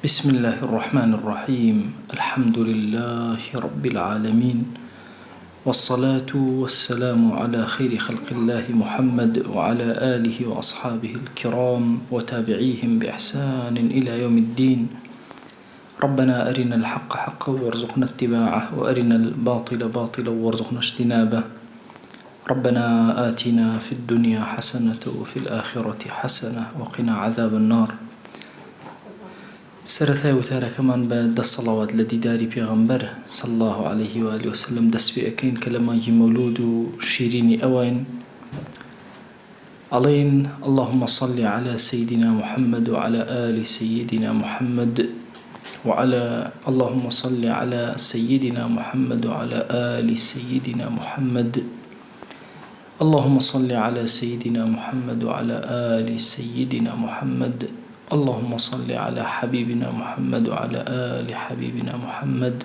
بسم اللە الرحمن الرحیم الحمد للە رب العالمین والصلاة والسلام علی خیر خلق اللە محمد وعلی آله وأصحابه الکرام وتابعیهم بإحسان الی یوم الدین ربنا أرنا الحق حقا وارزقنا اتباعه وأرنا الباطل باطلا وارزقنا اجتنابه ربنا آتنا في الدنيا حسنة وفي الآخرة حسنة وقنا عذاب النار سەرەتای وتارەکەمان بە دە سەڵەوات لە دیداری پێغەمبەر صلی اللە علیه و آله وسلم دەست پێ ئەکەین کە لە مانگی مەولود و شیرینی ئەواین ئەڵێین اللهم صل علی سیدنا محمد وعلی آل سیدنا محمد وعلى اللهم صل علی سیدنا محمد وعلى آل سیدنا محمد اللهم صل علی سیدنا محمد وعلى آل سیدنا محمد اللهم صل علی حبیبنا محمد وعلى آل حبیبنا محمد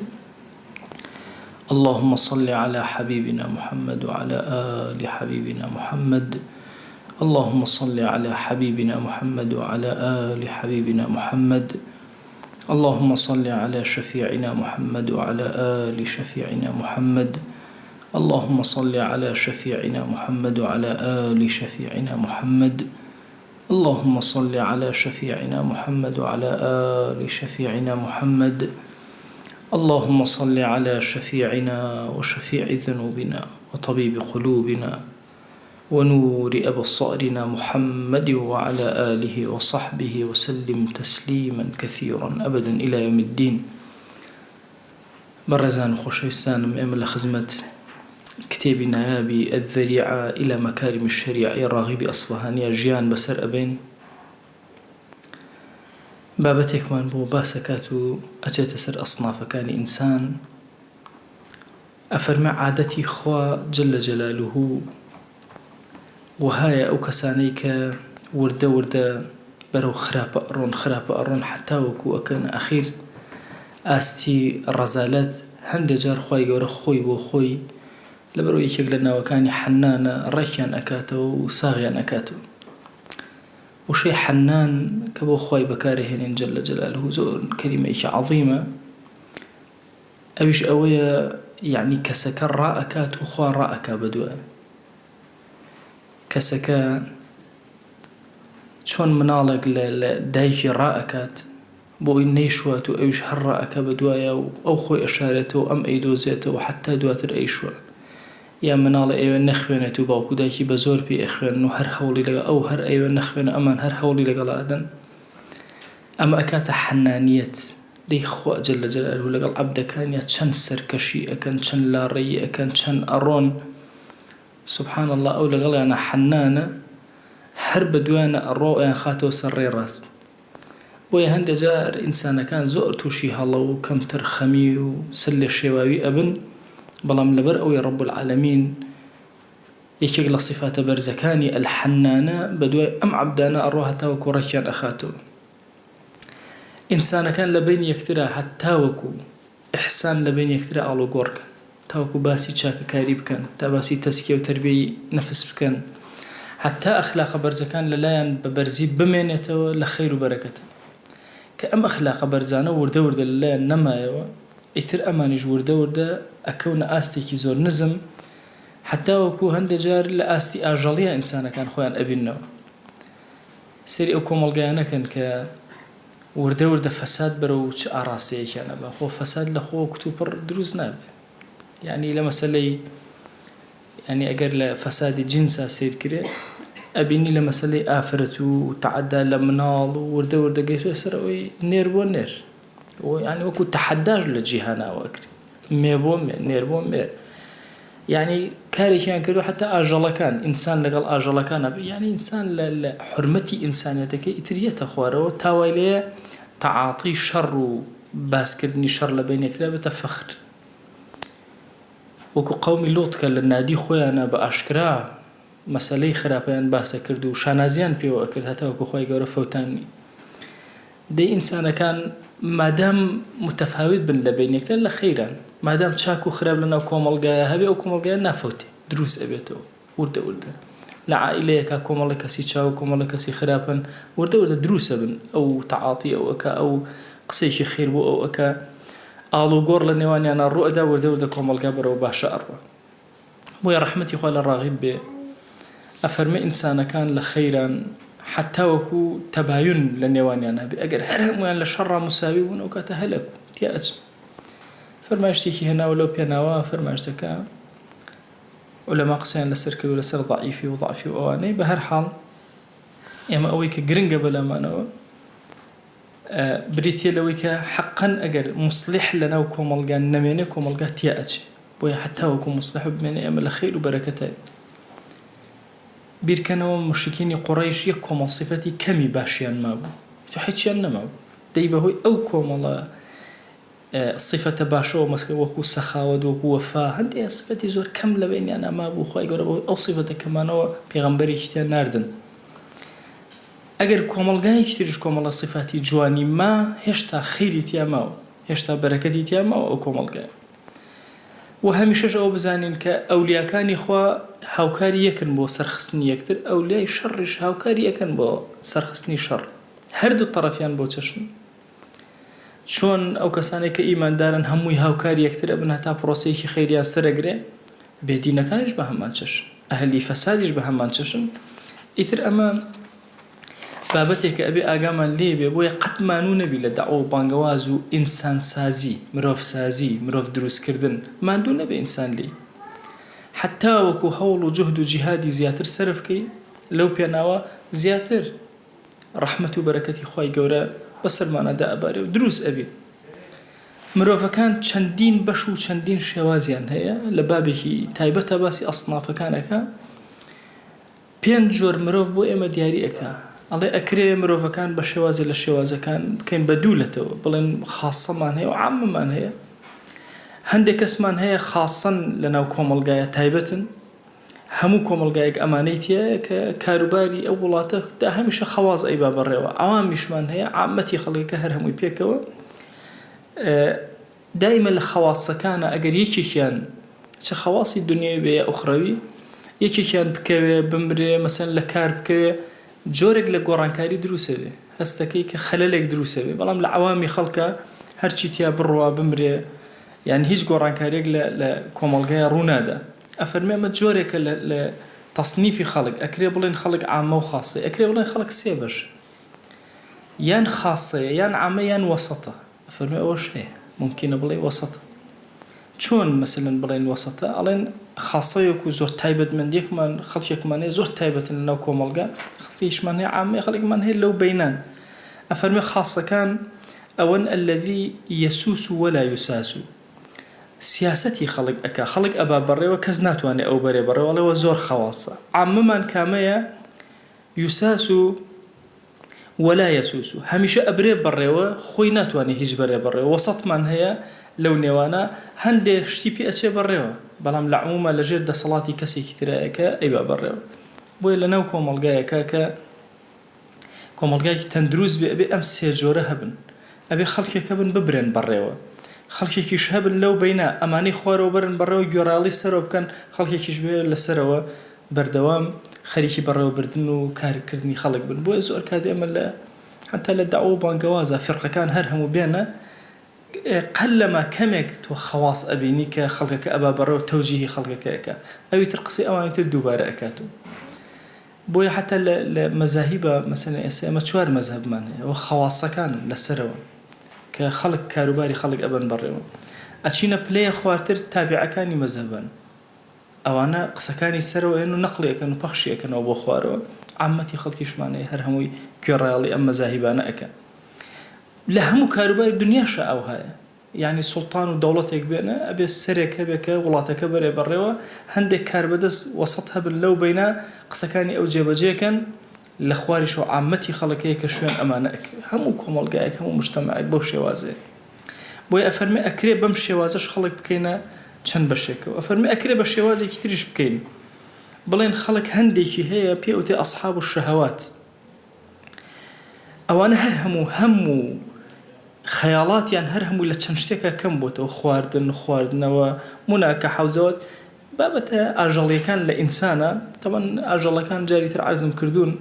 اللهم صل علی حبیبنا محمد وعلی آل حبیبنا محمد اللهم صل علی حبیبنا محمد وعلی آل حبیبنا محمد اللهم صل علی شفیعنا محمد وعلی آل شفیعنا محمد اللهم صل علی شفیعنا محمد وعلی آل شفیعنا محمد اللهم صل علی شفیعنا محمد وعلی آل شفیعنا محمد اللهم صل علی شفیعنا وشفیع ذنوبنا وطبیب قلوبنا ونور ابصارنا محمد وعلی آله وصحبه وسلم تسلیما کثیرا ابدا الی یوم الدین بەڕێزان و خۆشەویستانم ئێمە لە خزمەت کتێبی نایابی الذریعە الی مکارم الشریعە ی ڕاغیبی ئەسفەهانیە ژیان بەسەر ئەبەین بابەتێکمان بۆ باس ئەکات و ئەچێتە سەر ئەسنافەکانی ئینسان ئەفەرمێ عادەتی خوا جل جلالە وەهایە ئەو کەسانەی کە وردە وردە بەرەو خراپە ئەڕۆن خراپە ئەڕۆن حەتاوەکو ئەکەنە ئەخیر ئاستی ڕەزالەت هەندێ جار خوای گەورە خۆی بۆ خۆی لەبەرئەوەی یەکێک لە ناوەکانی حەنانە ڕێکیان ئەکاتەوە و ساغیان ئەکاتەوە وشەی حەنان کە بۆ خوای بەکارئەهێنین جل جلالە زۆر کەلیمەیەکی عەظیمە ئەویش ئەوەیە یەعنی کەسەکە ڕائەکات و خوا ڕائەکا بەدوایە کەسەکە چۆن مناڵێک لە لە دایکی ڕائەکات بۆ ئەوی نەیشوات و ئەویش هەر ڕائەکا بەدوایا و ئەو خۆی ئەشارێتەوە ئەم ئەیدۆزێتەوە حەتا دواتر ئەیشوا یا مناڵێ ئەیەوێ نەخوێنێت و باوک و دایکی بە زۆر پێی ئەخوێنن و هەر هەوڵی لەگەڵ ئەو هەر ئەیەوێ نەخوێنێ ئەمان هەر هەوڵی لەگەڵا ئەدەن ئەمە ئەکاتە حەنانیەت دەی خوا جل جلالە لەگەڵ عەبدەکانیا چەند سەرکەشی ئەکەن چەند لاڕێی ئەکەن چەند ئەڕۆن سبحان اللە ئەو لەگەڵیانا حەنانە هەر بەدوایانا ئەڕوا و ئەیانخاتەوە سەر ڕێی ڕاست بۆیە هەندێ جار ئینسانەکان زۆر توشی هەڵە و کەمتر خەمی و سەر لێشێواوی ئەبن بەڵام لەبەر ئەوەی رب العالمین یەکێک لە سیفاتە بەرزەکانی الحنانە بەدوای ئەم عەبدانە ئەڕوا هەتاوەکو ڕێکیان ئەخاتەوە ئینسانەکان لە بەینی یەکترا هەتاوەکو ئیحسان لە بەینی یەکترا ئاڵوگۆڕ کەن تاوەکو باسی چاکەکاری بکەن تا باسی تەزکیە و تەربیەی نەفس بکەن هەتا ئەخلاقە بەرزەکان لەلایان بە بەرزی بمێنێتەوە لە خەیر و بەرەکەتن کە ئەم ئەخلاقە بەرزانە وردە وردە لەلایان نەمایەوە ئیتر ئەمانیش وردە وردە ئەکەونە ئاستێکی زۆر نزم هەتاوەکو هەندێ جار لە ئاستی ئاژەڵیە ئینسانەکان خۆیان ئەبیننەوە سەیری ئەو کۆمەڵگایانە کەن کە وردە وردە فەساد بەرەو چ ئاڕاستەیەکیان ئەبا خۆ فەساد لە خۆوە کتوپڕ دروست نابێ یانی لە مەسەلەی یانی ئەگەر لە فەسادی جنسا سەیر کرێ ئەبینی لە مەسەلەی ئافرەت و تەعەدا لە مناڵ و وردە وردە گەیشتە سەر ئەوەی نێر بۆ نێر یانی وەکو تەحەداش لە جیهاناوە ئەکرێ مێ بۆ مێ نێر بۆ مێر یانی کارێکیان کردوە حتا ئاژەڵەکان ئینسان لەگەڵ ئاژەڵەکان ئەبێ یانی ئینسان لە لە حورمەتی ئینسانیەتەکەی ئیتر یەتە خوارەوە تا وای لێیە تەعاتی شەڕ و باسکردنی شەڕ لە بەین یەکترا بێتە فەخر وەکو قەومی لوط کە لە نادی خۆیانا بە ئاشکرا مەسەلەی خراپەیان باس ئەکرد و شانازیان پێوە ئەکرد هەتاوەکو خوای گەورە فەوتانی دەی ئینسانەکان مادام متفاوت بن لە بەین یەکتر لە خەیران مادام چاک و خراپ لەناو کۆمەڵگایە هەبێ ئەو کۆمەڵگایە نافەوتێ دروست ئەبێتەوە وردە وردە لە عائیلەیەکا کۆمەڵێک کەسی چاک و کۆمەڵێک کەسی خراپن وردە وردە دروست ئەبن ئەو تەعاتی ئەو ئەکا ئەو قسەیەکی خێر بۆ ئەو ئەکا، ئاڵوگۆڕ لە نێوانیانا ڕوو ئەدا، وردە وردە کۆمەڵگا بەرەو باشە ئەڕوا. بۆیە ڕەحمەتی خوا لە ڕاغیب بێ ئەفەرمێ ئینسانەکان لە خەیران حەتا وەکو تەبایون لە نێوانیان هەبێ ئەگەر هەر هەموویان لە شەڕا مساوی بوون ئەو کاتە هەلەک و تیا ئەچن. فەرمایشتێکی هێناوە لەو پێناوە فەرمایشتەکە عولەما قسەیان لەسەر کردووە لەسەر ضعیفی و ضعفی و ئەوانەی بە هەر حاڵ ئێمە ئەوەی کە گرنگە بەلامانەوە بریتیە لەوەی کە حەقەن ئەگەر موسڵیح لەناو کۆمەڵگا نەمێنێ کۆمەڵگا تیا ئەچێ بۆیە هەتا وەکو موسڵیح بمێنێ ئێمە لە خەیر و بەرەکەتاین. بیرکەنەوە موشریکینی قوڕەیش یەک کۆمەڵ سیفەتی کەمی باشیان مابوو ئیتر هیچیان نەمابوو دەی بەهۆی ئەو کۆمەڵە سیفەتە باشەوە مەسەلەن وەکو سەخاوەت وەکو وەفا هەندێ سیفەتی زۆر کەم لە بەینیانا مابوو خوای گەورە بەهۆی ئەو سیفەتە کەمانەوە پێغەمبەرێکی تیا ناردن. ئەگەر کۆمەڵگایەکی تریش کۆمەڵە سیفاتی جوانی ما هێشتا خەیری تیا ماوە هێشتا بەرەکەتی تیا ماوە ئەو کۆمەڵگایە وە هەمیشەش ئەوە بزانین کە ئەولیاکانی خوا هاوکاری یەکن بۆ سەرخستنی یەکتر ئەولیای شەڕیش هاوکاری یەکەن بۆ سەرخستنی شەڕ هەردوو تەڕەفیان بۆ چەشن چۆن ئەو کەسانەی کە ئیماندارن هەمووی هاوکاری یەکتر ئەبن هەتا پرۆسەیەکی خەیریان سەرەگرێ بێدینەکانیش بە هەمان چەشن ئەهلی فەسادیش بە هەمان چەشن ئیتر ئەمە بابەتێکە ئەبێ ئاگامان لێ بێ بۆیە قەت مانوو نەبی لە دەعوە و بانگەواز و ئینسانسازی مرۆڤسازی مرۆڤ دروستکردن ماندوو نەبێ ئینسان لێی حەتا وەکو هەوڵ و جوهد و جیهادی زیاتر سەرف کەی لەو پێناوە زیاتر ڕەحمەت و بەرەکەتی خوای گەورە بەسەرمانا دائەبارێ و دروست ئەبین. مرۆڤەکان چەندین بەش و چەندین شێوازیان هەیە، لە بابێکی تایبەتا باسی ئەسنافەکان ئەکا، پێنج جۆر مرۆڤ بۆ ئێمە دیاری ئەکا، ئەڵێ ئەکرێ مرۆڤەکان بە شێوازێ لە شێوازەکان بکەین بە دوو لەتەوە، بڵێن خاصەمان هەیە و عامەمان هەیە. هەندێک کەسمان هەیە خاصەن لەناو کۆمەڵگایە تایبەتن، هەموو کۆمەڵگایەک ئەمانەی تیایە کە کاروباری ئەو وڵاتە تا هەمیشە خەواز ئەیبا بەڕێوە عەوامیشمان هەیە عامەتی خەڵکەکە هەر هەمووی پێکەوە دایمە لە خەواسەکانە ئەگەر یەکێکیان چ خەواسی دنیای بێ یا ئوخرەوی یەکێکیان بکەوێ بمرێ مەسەن لە کار بکەوێ جۆرێک لە گۆڕانکاری دروسە بێ هەستەکەی کە خەلەلێک دروسە بێ بەڵام لە عەوامی خەڵکە هەرچی تیا بڕوا بمرێ یان هیچ گۆڕانکاریەک لە لە کۆمەڵگای ڕوونادا ئەفەرمێ ئەمە جۆرێکە لە لە تەسنیفی خەڵک ئەکرێ بڵێن خەڵک عامە و خاسەیە ئەکرێ بڵێن خەڵک سێ بەش یان خاسەیە یان عامە یان وەسەتە ئەفەرمێ ئەوەش هەیە مومکینە بڵێ وەسەتە چۆن مەسەلەن بڵێن وەسەتە ئەڵێن خاسەیەک و زۆر تایبەتمەندیەکمان خەڵکێکمان هەیە زۆر تایبەتن لەناو کۆمەڵگا خەڵکیشمان هەیە عامەیە خەڵکمان هەیە لەو بەینان ئەفەرمێ خاسەکان ئەوەن الذی یسوس ولا یساس سیاسەتی خەڵک ئەکا خەڵک ئەبا بەڕێوە کەس ناتوانێ ئەو بەرێ بەڕێوە ئەڵێ وە زۆر خەواسە عامەمان کامەیە یوساس و ولا یسوس هەمیشە ئەبرێ بەڕێوە خۆی ناتوانێ هیچ بەرێ بەڕێوە وەسەتمان هەیە لەو نێوانە هەندێ شتی پێ ئەچێ بەڕێوە بەڵام لە عموما لەژێر دەسەڵاتی کەسێکی ترایە کە ئەیبا بەڕێوە بۆیە لەناو کۆمەڵگایەکە کە کۆمەڵگایەکی تەندروست بێ ئەبێ ئەم سێ جۆرە هەبن ئەبێ خەڵکێک هەبن ببرێن بەڕێوە خەڵکێکیش هەبن لەو بەینە ئەمانەی خوارەوە بەرن بەڕێوە گوێڕایەڵی سەرەوە بکەن خەڵکێکیش بێ لەسەرەوە بەردەوام خەریکی بەڕێوەبردن و کارکردنی خەڵک بن بۆیە زۆر کات ئێمە لە حتا لە دەعوە و بانگەوازە فیرقەکان هەر هەموو بێنە قەلەما کەمێک تۆ خەواس ئەبینی کە خەڵکەکە ئەبا بەڕێوە تەوجیهی خەڵکەکە ئەکا ئەوی تر قسەی ئەوانی تر دووبارە ئەکات و بۆیە حەتا لە لە مەزاهیبا مەسەلەن ئێستا ئێمە چوار مەزهەبمان هەیە ئەوە خەواسەکانن لە سەرەوە کە خەڵک کاروباری خەڵک ئەبەن بەڕێوە ئەچینە پلەیە خوارتر تابعەکانی مەزهەبن ئەوانە قسەکانی سەرەوە ئێن و نەقڵی ئەکەن و پەخشی ئەکەنەوە بۆ خوارەوە عامەتی خەڵکیشمان هەیە هەر هەمووی گوێڕایەڵی ئەم مەزاهیبانە ئەکەن لە هەموو کاروباری دنیاشا ئەوهایە یانی سوڵتان و دەوڵەتێک بێنە ئەبێ سەرێک هەبێ کە وڵاتەکە بەرێ بەڕێوە، هەندێک کاربەدەست وەسەت هەبن لەو بەینە قسەکانی ئەو جێبەجێ کەن، لە خواریشەوە عامەتی خەڵک هەیە کە شوێن ئەمانە ئەکەوێ. هەموو کۆمەڵگایەک هەموو موجتەمەعێک بەو شێوازەیە. بۆیە ئەفەرمێ ئەکرێ بەم شێوازەش خەڵک بکەینە چەند بەشێکەوە. ئەفەرمێ ئەکرێ بە شێوازێکی تریش بکەین. بڵێن خەڵک هەندێکی هەیە پێ ئەوتێ ئەسحاب الشەهەوات. ئەوانە هەر هەموو هەم و خەیاڵاتیان هەر هەمووی لە چەند شتێکا کەم بۆتەوە، خواردن، خواردنەوە، موناکەحە و زەواج، بابەتە ئاژەڵیەکان لە ئینسانا، تەبعەن ئاژەڵەکان جاری تر عەرزم کردوون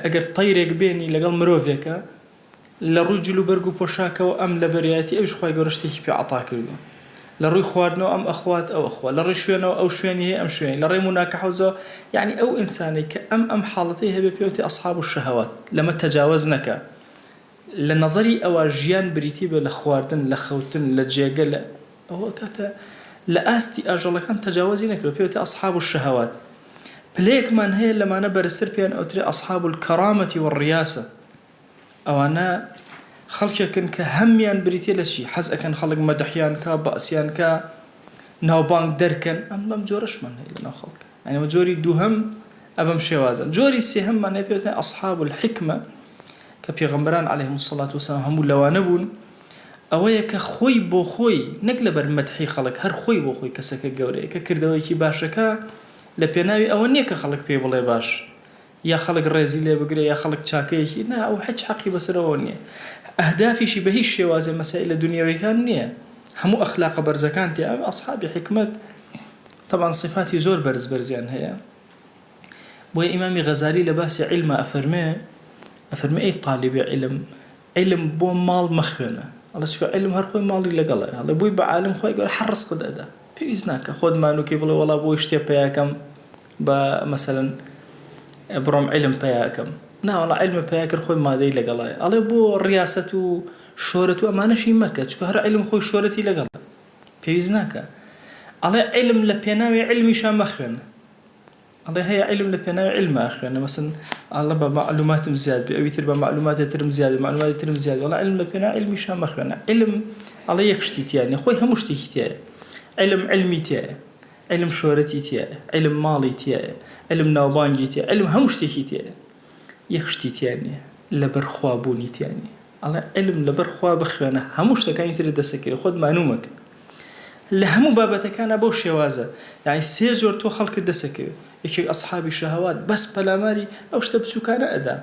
ئەگەر تەیرێک بێنی لەگەڵ مرۆڤێکا. لە ڕووی جل و بەرگ و پۆشاکەوە ئەم لەبەریایەتی ئەویش خوای گەورە شتێکی پێ عەتا کردووە. لە ڕووی خواردنەوە ئەم ئەخوات ئەو ئەخوا، لە ڕووی شوێنەوە ئەو شوێنی هەیە ئەم شوێنی، لە ڕێی موناکەحەوزەوە یەعنی ئەو ئینسانەی کە ئەم ئەم حاڵەتەی هەبێ پێی وتێ ئەسحاب الشەهەوات لەمە تەجاوەز نەکا لە نەزەری ئەوا ژیان بریتی بێ لە خواردن لە خەوتن لە جێگە لە ئەوە کاتە لە ئاستی ئاژەڵەکان تەجاوەزی نەکردوە پێی وتێ ئەسحاب الشەهەوات پلەیەکمان هەیە لەمانە بەرزتر پێیان ئەوترێ ئەسحاب الکەرامەتی والریاسە ئەوانە خەڵکێکن کە هەمیان بریتیە لە چی؟ حەز ئەکەن خەڵک مەدحیان کا، باسیان کا، ناوبانگ دەرکەن، ئەم بەم جۆرەشمان هەیە لەناو خەڵک. یانی ئەمە جۆری دووهەم ئە بەم شێوازە. جۆری سێهەممان هەیە پێی وترێ ئەسحاب الحکمە کە پێغەمبەران علیهم الصلاة والسلام هەموو لەوانە بوون، ئەوەیە کە خۆی بۆ خۆی نەک لەبەر مەدحی خەڵک هەر خۆی بۆ خۆی کەسەکە گەورەیە کە کردەوەیەکی باشەکە لە پێناوی ئەوە نییە کە خەڵک پێی بڵێ باش، یا خەڵک ڕێزی لێ بگرێ یا خەڵک چاکەیەکی نا ئەو هیچ حەقی بەسەرەوە نیە ئەهدافیشی بە هیچ شێوازێ مەسائیلە دونیەویەکان نیە هەموو ئەخلاقە بەرزەکان تیا ئەسحابی حیکمەت تەبعەن سیفاتی زۆر بەرز بەرزیان هەیە بۆیە ئیمامی غەزالی لە باسی عیلما ئەفەرمێ ئەفەرمێ ئەی تالیبی عیلم عیلم بۆ ماڵ مەخوێنە ئەڵێ چونکە عیلم هەر خۆی ماڵی لەگەڵە ئەڵێ بووی بە عالم خوای گەورە هەر ڕزقت ئەدا پێویست ناکە خۆت مانووکەی بڵێ وەڵا بۆی شتێ پەیاکەم بە مەسەلەن بڕۆم عیلم پەیاکەم نا وەڵا عیلم پەیا کرد خۆی مادەی لەگەڵایە ئەڵێ بۆ ڕیاسەت و شۆرەت و ئەمانەشی مەکە چونکە هەر عیلم خۆی شۆرەتی لەگەڵە پێویست ناکە ئەڵێ عیلم لە پێناوی عیلمیشا مەخوێنە ئەڵێ هەیە عیلم لە پێناوی عیلما ئەخوێنە مەسەن ئەڵێ بە مەعلوماتم زیاد بێ ئەوی تر بە مەعلوماتێ ترم زیاد بێ مەعلوماتی ترم زیاد بێ ئەڵێ عیلم لە پێناو عیلمیشا مەخوێنە عیلم ئەڵێ یەک شتی تیا نیە خۆی هەموو شتێکی تیایە عیلم عیلمی تیایە عیلم شۆرەتی تیایە عیلم ماڵی تیایە عیلم ناوبانگی تیایە عیلم هەموو شتێکی تیایە یەک شتی تیا نیە لەبەر خوا بوونی تیا نیە ئەڵێ عیلم لەبەر خوا بخوێنە هەموو شتەکانی ترت دەسەکەوێ خۆت مانوو مەکە لە هەموو بابەتەکانا بەو شێوازە یانی سێ جۆر تۆ خەڵکت دەسەکەوێ یەکێک ئەسحابی شەهەوات بەس پەلاماری ئەو شتە بچوکانە ئەدا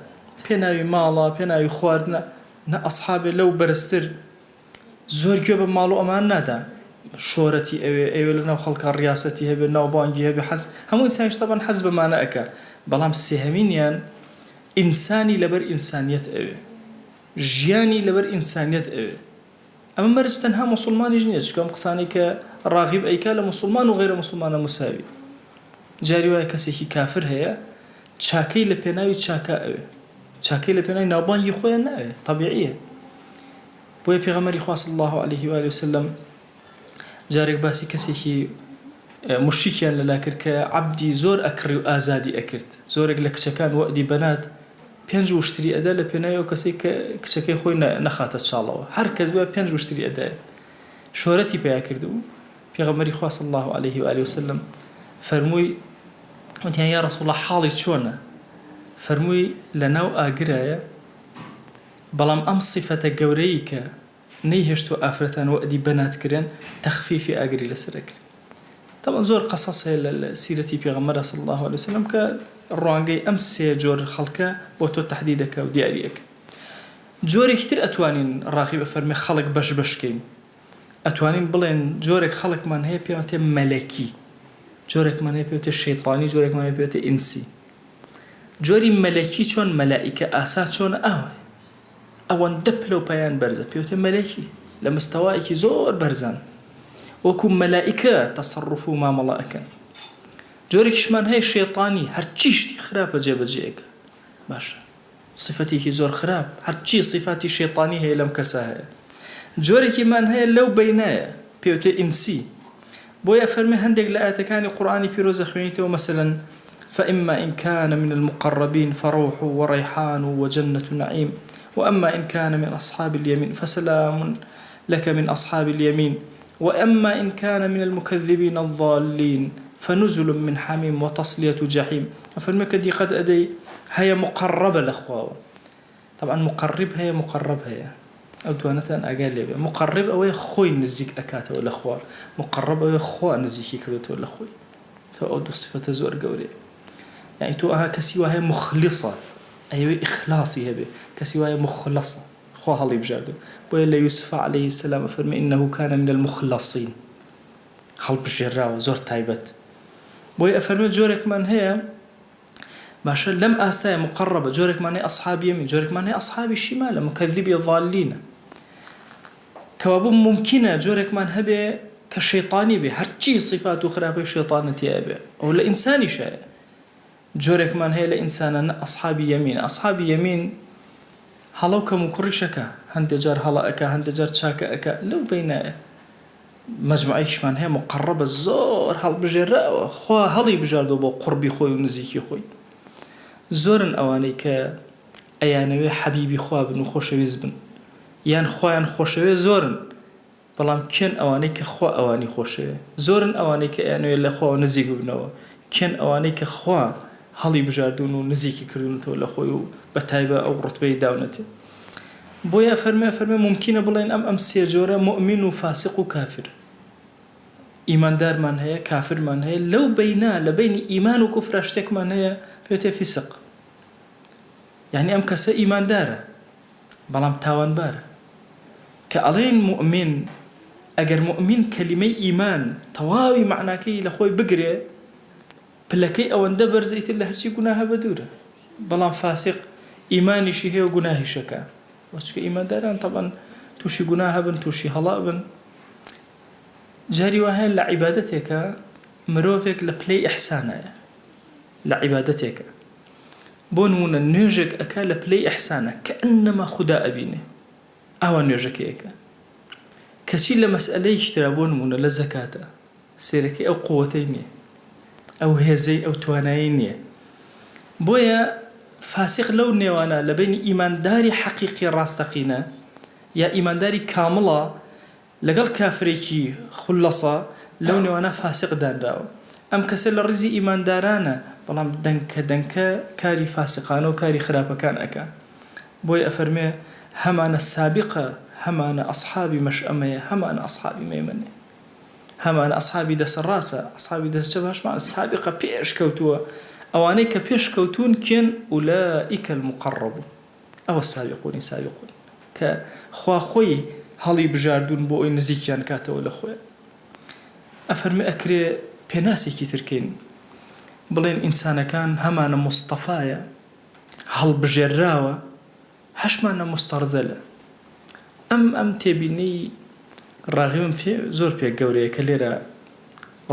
پێناوی ماڵە پێناوی خواردنە نە ئەسحابێ لەو بەرزتر زۆر گوێ بە ماڵ و ئەمان نادا شۆرەتی ئەوێ ئەوێ لە ناو خەڵکا ڕیاسەتی هەبێ ناوبانگی هەبێ حەز هەموو ئینسانیش تەبعەن حەز بەمانە ئەکا بەڵام سێهەمینیان ئینسانی لەبەر ئینسانیەت ئەوێ ژیانی لەبەر ئینسانیەت ئەوێ ئەمە مەرج تەنها موسڵمانیش نیە چونکە ئەم قسانەی کە ڕاغیب ئەیکا لە موسڵمان و غەیرە موسڵمانە مساویە جاری وایە کەسێکی کافر هەیە چاکەی لە پێناوی چاکە ئەوێ چاکەی لە پێناوی ناوبانگی خۆیان ناوێ تەبیعیە بۆیە پێغەمبەری خوا صلی الله علیه و آله وسلم جارێک باسی کەسێکی مشریکیان لەلا کرد کە عەبدی زۆر ئەکڕی و ئازادی ئەکرد زۆرێک لە کچەکان وەعدی بەنات پێنج وشتری ئەدا لە پێناوی ئەو کەسەی کە کچەکەی خۆی نەخاتە چاڵەوە هەر کەس بێ پێنج وشتری ئەدایە شۆرەتی پیا کردبوو پێغەمبەری خوا صلی الله علیه و آله وسلم فەرمووی وتیان یا رسول الله حاڵی چۆنە فەرمووی لە ناو ئاگرایە بەڵام ئەم سیفەتە گەورەی کە نەیهێشتووە ئافرەتان وەئدی بەنات کرێن تەخفیفی ئاگری لەسەر ئەکرێ تەبعەن زۆر قەسەس هەیە لە سیرەتی پێغەمبەرا صلی اللە علیە وسلم کە ڕوانگەی ئەم سێ جۆر خەڵکە بۆ تۆ تەحدید ئەکا و دیاری ئەکا جۆرێکی تر ئەتوانین ڕاغیب ئەفەرمێ خەڵک بەش بەش کەین ئەتوانین بڵێن جۆرێک خەڵکمان هەیە پێیان وتێ مەلەکی جۆرێکمان هەیە پێ وتێ شەیتانی جۆرێکمان هەیە پێ وتێ ئینسی جۆری مەلەکی چۆن مەلائیکە ئاسا چۆنە ئاوایە ئەوەندە پلەو پایەیان بەرزە پێوتە مەلەکی لە مستەوایەکی زۆر بەرزان وەکو مەلائیکە تەسەڕوف و مامەڵە ئەکەن جۆرێکیشمان هەیە شەیتانی هەرچی شتی خراپە جێبەجێ ئەکا باشە سفەتێکی زۆر خراپ هەرچی سیفاتی شەیتانی هەیە لەم کەسە هەیە جۆرێکیمان هەیە لەو بینایە پێوتێ ئینسی بۆیە ئەفەرمێ هەندێک لە ئایەتەکانی قورئانی پیرۆز ئەخوێنیتەوە مەسەلەن فاما ان کان من المقربین فروح وریحان وجنة نعیم واما ان کان من اصحاب الیمین فسلام لک من اصحاب الیمین واما ان کان من المکذبین الضالین فنزل من حمیم وتصلیة جحیم ئەفەرمێ کە دیقەت ئەدەی هەیە مقربە لە خواوە تەبعەن مقرب هەیە مقرب هەیە ئەو دوانەتان ئاگای لێ بێ مقرب ئەوەیە خۆی نزیک ئەکاتەوە لە خوا مقرب ئەوەیە خوا نزیکی کردۆتەوە لە خۆی تۆ ئەو دوو سفەتە زۆر گەورەیە یعنی تۆ ئەها کەسی وا هەیە مخلصە ئەیەوێ ئیخلاصی هەبێ کەسی وایە مخلصە خوا هەڵی بژاردو بۆیە لە یوسف علیه السلام ئەفەرمێ انه کان من المخلصین هەڵبژێراوە زۆر تایبەت بۆیە ئەفەرمێ جۆرێکمان هەیە. باشە لەم ئاستایە مقەڕەبە جۆرێکمان هەیە ئەسحابی یەمین جۆرێکمان هەیە ئەسحابی شیمالە مکەذیبی ضالینە کەوابوو مومکینە جۆرێکمان هەبێ کە شەیتانی بێ هەرچی سیفات و خراپەی شەیتانە تیا بێ ئەو لە ئینسانیشایە جۆرێکمان هەیە لە ئینسانانە ئەسحابی یەمینە ئەسحابی یەمین هەڵە و کەموکوڕیش ئەکا هەندێ جار هەڵە ئەکا هەندێ جار چاکە ئەکا لەو بەینایە مەجموعەیەکیشمان هەیە مقەڕەبە زۆر هەڵبژێرراوە خوا هەڵی بژاردووە بۆ قوڕبی خۆی و نزیکی خۆی زۆرن ئەوانەی کە ئەیانەوێ حەبیبی خوا بن و خۆشەویست بن یان خوایان خۆشەوێ زۆرن بەڵام کێن ئەوانەی کە خوا ئەوانی خۆشەوێ؟ زۆرن ئەوانەی کە ئەیانەوێ لە خواوە نزیک ببنەوە، کێن ئەوانەی کە خوا هەڵی بژاردوون و نزیکی کردوونەتەوە لە خۆی و بە تایبە ئەو ڕوتبەی داونەتێ؟ بۆیە ئەفەرموێ ئەفەرموێ مومکینە بڵێین ئەم ئەم سێ جۆرە موئمین و فاسق و کافر ئیماندارمان هەیە کافرمان هەیە لەو بەینە لە بەینی ئیمان و کوفرا شتێکمان هەیە پێوتێ فیسق یانی ئەم کەسە ئیماندارە بەڵام تاوانبارە. کە ئەڵێین موئمین، ئەگەر موئمین کەلیمەی ئیمان تەواوی مەعناکەی لە خۆی بگرێ، پلەکەی ئەوەندە بەرزە ئیتر لە هەرچی گوناهە بەدوورە. بەڵام فاسیق ئیمانیشی هەیە و گوناهیش ئەکا. وە چونکە ئیمانداران تەبعەن تووشی گوناه ئەبن، تووشی هەڵە ئەبن. جاری وا هەیە لە عیبادەتێکا مرۆڤێک لە پلەی ئیحسانایە. لە عیبادەتێکا. بۆ نموونە نوێژێک ئەکا لە پلەی ئیحسانە کەئەنەما خودا ئەبینێ ئاوا نوێژەکەی ئەکا کەچی لە مەسئەلەیەکی ترا بۆ نموونە لە زەکاتە سەیرەکەی ئەو قوەتەی نیە ئەو هێزەی ئەو توانایەی نیە بۆیە فاسیق لەو نێوانە لە بەینی ئیمانداری حەقیقی ڕاستەقینە یا ئیمانداری کامڵە لەگەڵ کافرێکی خولەسە لەو نێوانە فاسق دانراوە. ئەم کەسە لە ڕیزی ئیماندارانە بەڵام دەنکە دەنکە کاری فاسقانە و کاری خراپەکان ئەکا. بۆیە ئەفەرموێ، هەمانە سابقە، هەمانە ئەسحابی مەشئەمەیە، هەمانە ئەسحابی مەیمەنەیە. هەمانە ئەسحابی دەسە ڕاسە، ئەسحابی دەست چەپ هەشمانە سابقە پێش کەوتووە. ئەوانەی کە پێش کەوتوون کێن؟ اولئک المقربون. ئەوە سابقونی سابقون کە خوا خۆی هەڵی بژاردوون بۆ ئەوی نزیکیان کاتەوە لە خۆیان. ئەفەرمێ ئەکرێ پێناسێکی تر کەین بڵێن ئینسانەکان هەمانە موستەفایە هەڵبژێرراوە هەشمانە موستەڕزەلە. ئەم ئەم تێبینی ڕاغبم پێ زۆر پێ گەورەیە کە لێرە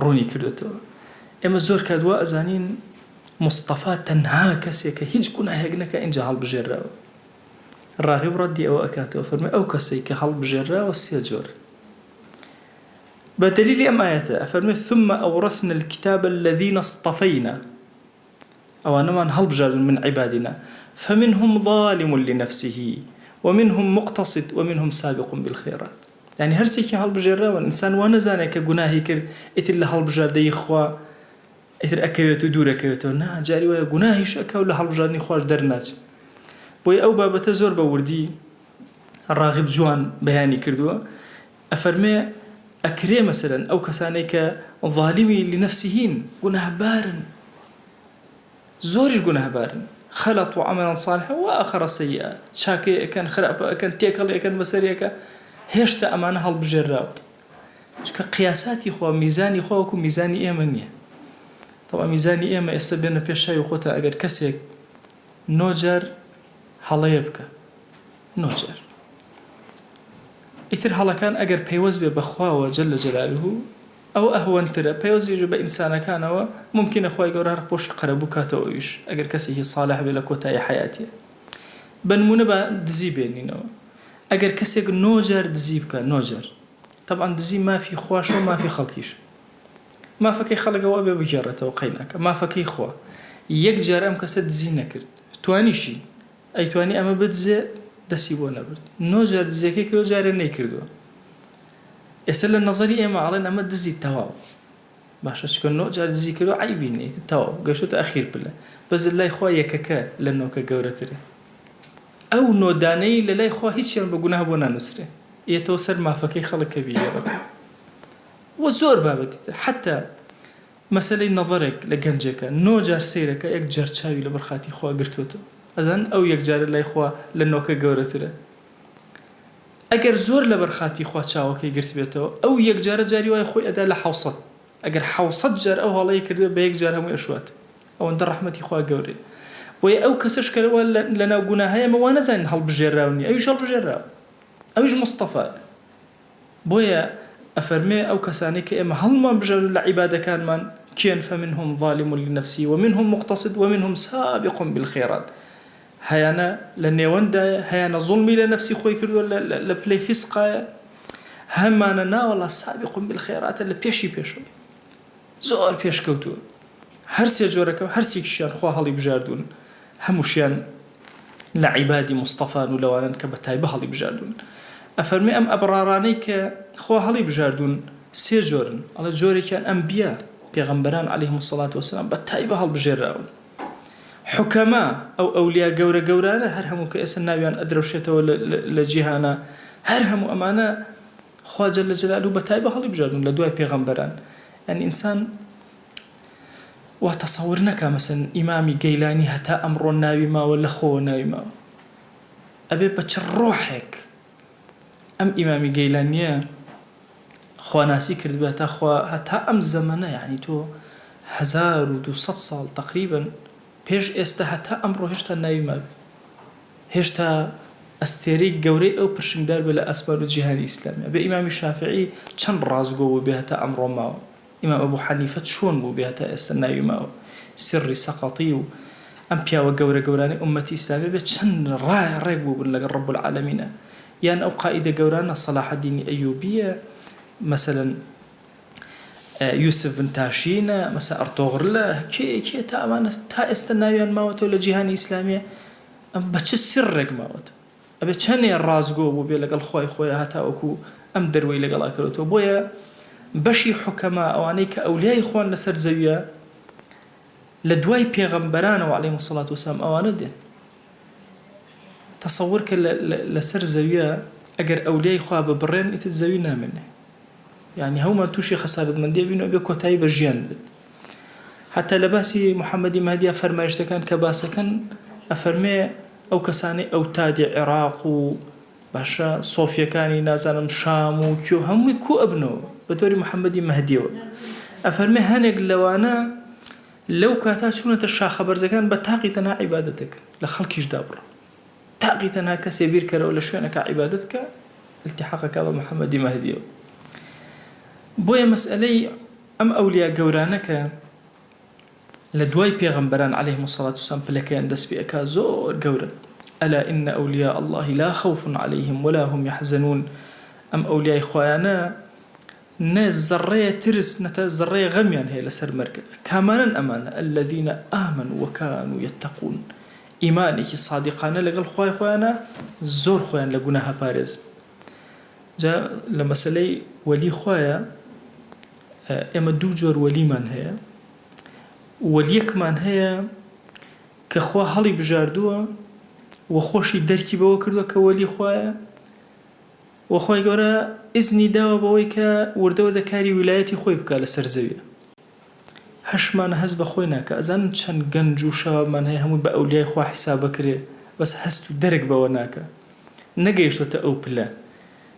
ڕوونی کردۆتەوە. ئێمە زۆر کات وا ئەزانین مستەفا تەنها کەسێکە هیچ گوناهێک نەکا ئینجا هەڵبژێرراوە. ڕاغب ڕەدی ئەوە ئەکاتەوە فەرمووی ئەو کەسەی کە هەڵبژێرراوە سێ جۆر بە دەلیلی ئەم ئایەتە ئەفەرموێ ثم أورثنا الكتاب الذين اصطفينا ئەوانەمان هەڵبژاردن من عبادنا فمنهم ظالم لنفسه ومنهم مقتصد ومنهم سابق بالخيرات یانی هەرسێکی هەڵبژێرراون ئینسان وا نەزانێت کە گوناهی کرد ئیتر لە هەڵبژاردەی خوا ئیتر ئەکەوێت و دوور ئەکەوێتەوە نا جاری وایە گوناهیش ئەکا و لە هەڵبژاردنی خواش دەرناچێت بۆیە ئەو بابەتە زۆر بە وردی ڕاغب جوان بەیانی کردووە ئەفەرمێ ئەکرێ مەسەلەن ئەو کەسانەی کە ظالمی لنفسهین گوناهبارن زۆریش گوناهبارن خلطوا عملا صالحا وآخر سيئا چاکەی ئەکەن خراپە ئەکەن تێکەڵی ئەکەن بەسەریەکە هێشتا ئەمانە هەڵبژێرراوە چونکە قیاساتی خوا میزانی خوا وەکو میزانی ئێمە نییە تەوا میزانی ئێمە ئێستا بێنە پێش چاوی خۆتان ئەگەر کەسێک نۆ جار هەڵەیە بکە نۆ جار ئیتر هەڵەکان ئەگەر پەیوەست بێ بە خواوە جل جلاله ئەوە ئەهوەنترە پەیوەست بێ بە ئینسانەکانەوە مومکینە خوای گەورە هەر خۆشی قەرەبوو کاتەوە ئەویش ئەگەر کەسێکی ساڵح بێ لە کۆتایی حەیاتیە بە نموونە با دزی بێنینەوە ئەگەر کەسێک نۆ جار دزی بکا نۆ جار تەبعەن دزی مافی خواشە و مافی خەڵکیشە مافەکەی خەڵک ئەوە ئەبێ بگێڕێتەوە قەیناکە مافەکەی خوا یەک جار ئەم کەسە دزی نەکرد توانیشی ئەیتوانی ئەمە بدزێ دەسی بۆ نەبرد نۆ جار دزیەکەی کردوە جارێ نەیکردوە ئێستا لە نەزەری ئێمە ئەڵێن ئەمە دزی تەواو باشە چکە نۆ جار دزی کردوە عەیبی نیە ئیتر تەواو گەشتۆتە ئەخیر پلە بەس لای خوا یەکەکە لە نۆکە گەورەترە ئەو نۆ دانەی لە لای خوا هیچیان بە گوناه بۆ نانوسرێ ئێتەوە سەر مافەکەی خەڵک کە بیگێڕێتەوە وە زۆر بابەتی تر حەتا مەسەلەی نەزەرێک لە گەنجێکە نۆ جار سەیرەکە یەک جار چاوی لەبەر خاتری خوا گرتووەتەوە ئەزانن ئەو یەک جارە لای خوا لە نۆکە گەورەترە ئەگەر زۆر لەبەر خاتری خوا چاوەکەی گرتبێتەوە ئەو یەک جارە جاری وایە خۆی ئەدا لە حەوسەد ئەگەر حەوسەد جار ئەو هەڵەی کردبێ بە یەک جار هەمووی ئەشوات. ئەوەندە ڕەحمەتی خوا گەورەیە. بۆیە ئەو کەسەش کە وا لەناو گوناهایە ئێمە وا نەزانین هەڵبژێرراو نییە، ئەویش هەڵبژێرراوە، ئەویش مستەفایە. بۆیە ئەفەرمێ ئەو کەسانەی کە ئێمە هەڵمان بژاردوون لە عیبادەکانمان کێن فمنهم ظالم لنفسه ومنهم مقتصد ومنهم سابق بالخیرات هەیانە لە نێوەندایە هەیانە زوڵمی لە نەفسی خۆی کردووە لە پلەی فیسقایە هەمانە ناوەڵا سابق بالخیراتە لە پێشی پێشەوەی زۆر پێشکەوتووە هەر سێ جۆرەکە و هەرسێکیشیان خوا هەڵی بژاردوون هەمووشیان لە عیبادی مستەفان و لەوانەن کە بە تایبە هەڵی بژاردوون ئەفەرمێ ئەم ئەبڕارانەی کە خوا هەڵی بژاردوون سێ جۆرن ئەڵێ جۆرێکیان ئەنبیا پێغەمبەران عەلەیهم الصلاة والسلام بە تایبە هەڵبژێراون حوکەما ئەو ئەولیا گەورە گەورانە هەر هەموو کە ئێستا ناویان ئەدرەوشێتەوە لە جیهانا هەر هەموو ئەمانە خوا جل جلالە بە تایبە هەڵیبژاردوون لە دوای پێغەمبەران یانی ئینسان وا تەسەور نەکا مەسەن ئیمامی گەیلانی هەتا ئەمڕۆ ناوی ماوە لە خۆوە ناوی ماوە ئەبێ بە چ ڕۆحێک ئەم ئیمامی گەیلانیە خواناسی کردبێ هەتا خوا هەتا ئەم زەمەنە یانی تۆ 1200 ساڵ تقریبا پێش ئێستا هەتا ئەمڕۆ هێشتا ناوی مابێ هێشتا ئەستێرەی گەورەی ئەو پرشنگدار بێ لە ئاسمان و جیهانی ئیسلامیا بێ ئیمامی شافعی چەند ڕاستگۆ بووبێ هەتا ئەمڕۆ ماوە ئیمام ئەبو حەنیفە چۆن بووبێ هەتا ئێستا ناوی ماوە سری سەقەتی و ئەم پیاوە گەورە گەورانەی ئوممەتی ئیسلامی بێ چەند ڕا ڕێک بووبن لەگەڵ ڕب العالمینە یان ئەو قائیدە گەورانە سەلاحەدینی ئەیوبیە مەسەلەن یوسف بن تاشینە مەسە ئەرتۆغرلە کێ کێ تا ئەمانە تا ئێستا ناویان ماوەتەوە لە جیهانی ئیسلامیە ئەم بە چ سرێک ماوەتەوە ئەبێ چەنێ ڕاستگۆ بووبێ لەگەڵ خوای خۆیا هەتاوەکو ئەم دەروەی لەگەڵا کردۆتەوە بۆیە بەشی حوکەما ئەوانەی کە ئەولیای خوان لەسەر زەویە لە دوای پێغەمبەرانەوە علیهم الصلاة والسلام ئەوانە دێن تەسەور کە لەسەر زەویە ئەگەر ئەولیای خوا ببڕێن ئیتر زەوی نامێنێ یانی هەموومان تووشی خەسارەتمەندی ئەبین و ئەبێ کۆتایی بە ژیان بێت حتا لە باسی محەممەدی مەهدیا فەرمایشتەکان کە باسەکەن ئەفەرمێ ئەو کەسانەی ئەوتادی عێراق و باشە سۆفیەکانی نازانم شام و کوێ هەمووی کو ئەبنەوە بە دۆری محەممەدی مەهدیەوە ئەفەرمێ هەنێک لەوانە لەو کاتا چوونەتە شاخە بەرزەکان بە تاقی تەنها عیبادەتەکەن لە خەڵکیش دابڕا تاقی تەنها کەسێ بیر کەرەوە لە شوێنەکە عیبادەت کە التحاق ئەکا بە محەممەدی مەهدیەوە بۆیە مەسئەلەی ئەم ئەولیا گەورانە کە لە دوای پێغەمبەران علیهم الصلاة والسلام پلەکەیان دەست پێ ئەکا زۆر گەورەن الا ان اولیاء اللە لا خوف علیهم ولا هم یحزنون ئەم ئەولیای خوایانە نە زەڕەیە ترس نە زەڕەیە غەمیان هەیە لەسەر مەرگ کامانەن ئەمانە الذین آمنوا وکانوا یتقون ئیمانێکی سادیقانە لەگەڵ خوای خۆیانە زۆر خۆیان لە گوناهە پارێز جا لە مەسەلەی وەلی خوایە ئێمە دوو جۆر وەلیمان هەیە وەلیەکمان هەیە کە خوا هەڵی بژاردووە و خۆشی دەرکی بەوە کردووە کە وەلی خوایە و خوای گەورە ئیزنی داوە بەوەی کە وردە وردە کاری ویلایەتی خۆی بکا لەسەر زەویە هەشمانە هەست بە خۆی ناکا ئەزانن چەند گەنج و شەبابمان هەیە هەمووی بە ئەولیای خوا حیساب ئەکرێ بەس هەست و دەرک بەوە ناکا نەگەیشتۆتە ئەو پلە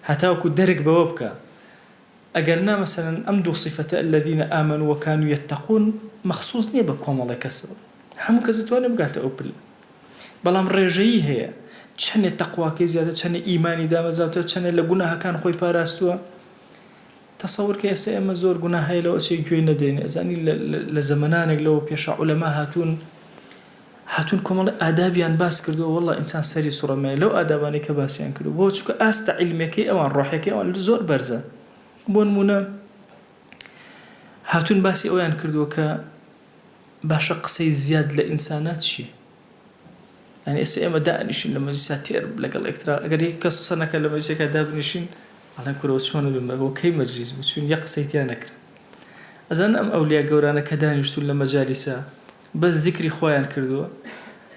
هەتاوەکو دەرک بەوە بکا ئەگەر نا مەسەلەن ئەم دوو سیفەتە الذین آمنوا وکانوا یتقون مەخسوس نیە بە کۆمەڵێ کەسەوە هەموو کەس دەتوانێ بگاتە ئەو پلە بەڵام ڕێژەیی هەیە چەنێ تەقواکەی زیاتر چەنێ ئیمانی دامەزاوترە چەنێ لە گوناهەکان خۆی پاراستووە تەسەور کە ئێستا ئێمە زۆر گوناه هەیە لەوە ئەچێ گوێی نەدەینێ ئەزانی لە زەمەنانێک لەوە پێشە عولەما هاتوون هاتوون کۆمەڵی ئادابیان باس کردووە واللە ئینسان سەری سوڕەمێنێ لەو ئادابانەی کە باسیان کردووە بۆ چونکە ئاستە عیلمیەکەی ئەوان ڕۆحیەکەی ئەوان زۆر بەرزە بۆ نموونە هاتوون باسی ئەویان کردووە کە باشە قسەی زیاد لە ئینسانا چیە؟ یانی ئێستا ئێمە دائەنیشین لە مەجلیسا تێر لەگەڵ یەکترا ئەگەر یەک کەس قسە نەکا لە مەجلیسەکە دابنیشین ئەڵێن کورە چۆن بێ مەگۆ کەی مەجلیس بوو چون یەک قسەی تیا نەکرا ئەزانن ئەم ئەولیا گەورانە کە دانیشتوون لە مەجالیسا بەس زیکری خوایان کردووە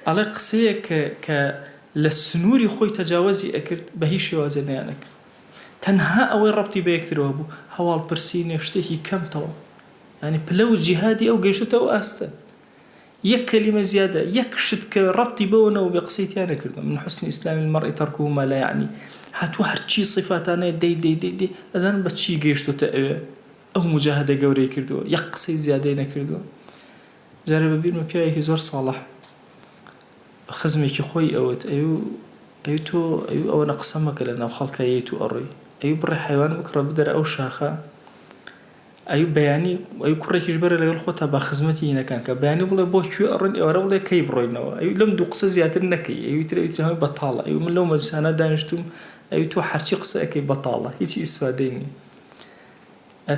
ئەڵێ قسەیەک کە کە لە سنووری خۆی تەجاوەزی ئەکرد بە هیچ شێوازێ نەیان ئەکرد تەنها ئەوەی ڕەبتی بە یەکترەوە بوو هەواڵ پرسینێک شتێکی کەم تەواو یانی پلە و جیهادی ئەو گەیشتۆتە ئەو ئاستە یەک کەلیمە زیادە یەک شت کە ڕەبتی بەوە نەبووبێ قسەی تیا نەکردووە من حسن اسلام المرء ترکه ما لا یعنی هاتووە هەرچی صیفاتانەیە دەی دەی دەی دەی ئەزانم بە چی گەیشتۆتە ئەوێ ئەو موجاهەدە گەورەی کردووە یەک قسەی زیادەی نەکردووە. جارێ بە بیرمە پیاوێکی زۆر ساڵح بە خزمێکی خۆی ئەوت ئەیو ئەیو تۆ ئەیو ئەوەنە قسە مەکە لە ناو خەڵکا یەیت و ئەڕۆی ئەیو بڕێ حەیوان بکڕە بدەرە ئەو شاخە ئەیو بەیانی ئەیو کوڕێکیش بەرە لەگەڵ خۆتا با خزمەتی هینەکان کە بەیانی بڵێ بۆ کوێ ئەڕۆین ئێوارە بڵێ کەی بڕۆینەوە ئەیو لەم دوو قسە زیاتر نەکەی ئەیو تر ئەیو تر هەمووی بەتاڵە ئەیو من لەو مەجلیسانە دانیشتووم ئەیو تۆ هەرچی قسە ئەکەی بەتاڵە هیچی ئیسفادەی نییە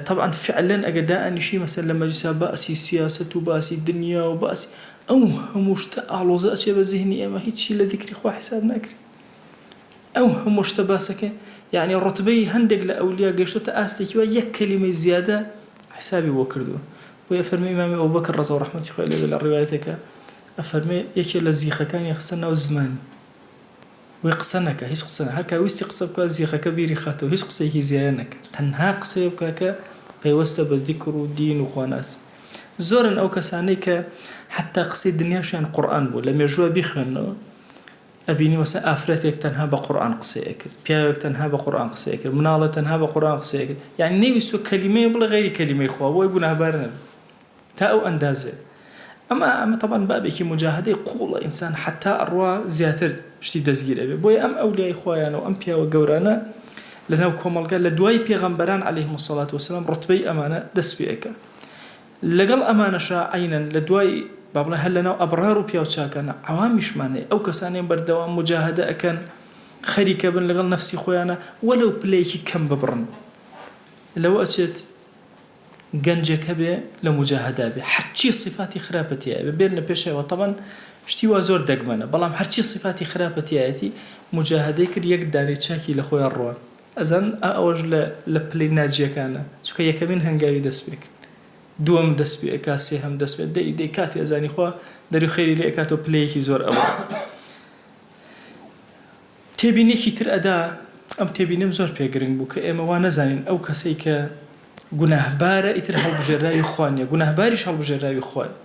تەبعەن فعلەن ئەگەر دائەنیشی مەسەلەن لە مەجلیسا باسی سیاسەت و باسی دنیا و باسی ئەو هەموو شتە ئاڵۆزە ئەچێ بە زیهنی ئێمە هیچی لە زیکری خوا حیساب ناکرێ ئەو هەموو شتە باسەکە یعنی ڕتبەی هەندێک لە ئەولیا گەشتۆتە ئاستێکی وا یەک کەلیمەی زیادە حسابی بۆ کردووە بۆیە فەرمی ئیمامی ئەبوبەکر ڕەزا و ڕەحمەتی خوای لێ بێ لە ڕیوایەتێکە ئەفەرمێ یەکێ لە زیخەکانی خستە ناو زمانی وەی قسە نەکا هیچ قسە هەر کا ویستی قسە بکا زیخەکە بیری خاتەوە هیچ قسەیەکی زیایە نەکا تەنها قسەیە بکا کە پەیوەستە بە زیکر و دین و خواناسی زۆرن ئەو کەسانەی کە حەتا قسەی دنیاشیان قورئان بوو لە مێژووە بیخوێنەوە ئەبینی مەسە ئافرەتێک تەنها بە قورئان قسەی ئەکرد پیاوێک تەنها بە قورئان قسەی ئەکرد مناڵێ تەنها بە قورئان قسەی ئەکرد یعنی نەیویستوە کەلیمەیە بڵێ غەیری کەلیمەی خوا بۆی گوناهبار نەبێ تا ئەو ئەندازەیە. ئەمە ئەمە تەبعەن بابێکی موجاهەدەی قووڵە ئینسان حەتا ئەڕوا زیاتر شتی دەستگیر ئەبێ بۆیە ئەم ئەولیای خوایانە و ئەم پیاوە گەورانە لەناو کۆمەڵگا لە دوای پێغەمبەران عەلەیهم الصلاة والسلام ڕوتبەی ئەمانە دەست پێ ئەکا لەگەڵ ئەمانەشا عەینەن لە دوای با بڵێن هەر لەناو ئەبڕار و پیاو چاکانە عەوامیشمان هەیە ئەو کەسانەی بەردەوام موجاهەدە ئەکەن خەریکە بن لەگەڵ نەفسی خۆیانە وەلەو پلەیەکی کەم ببڕن لەوە ئەچێت گەنجێک هەبێ لە موجاهەدا بێ هەرچی سیفاتی خراپە تیایە بێ بێنە پێشەوە تەبەن شتی وا زۆر دەگمەنە بەڵام هەرچی سیفاتی خراپە تیایەتی موجاهەدەی کرد یەک دانەی چاکی لە خۆیان ڕوان ئەزان ئا ئەوەش لە لە پلەی ناجیەکانە چونکە یەکەمین هەنگاوی دەست پێ کرد دووەم دەست پێ ئەکا سێهەم دەست پێ دەی دەی کاتی ئەزانی خوا دەری خێری لێ ئەکاتەوە پلەیەکی زۆر ئەوە تێبینیەکی تر ئەدا، ئەم تێبینیەم زۆر پێ گرنگ بوو کە ئێمە وا نەزانین ئەو کەسەی کە گوناهبارە ئیتر هەڵبژێراوی خوا نیە، گوناهباریش هەڵبژێراوی خوایە.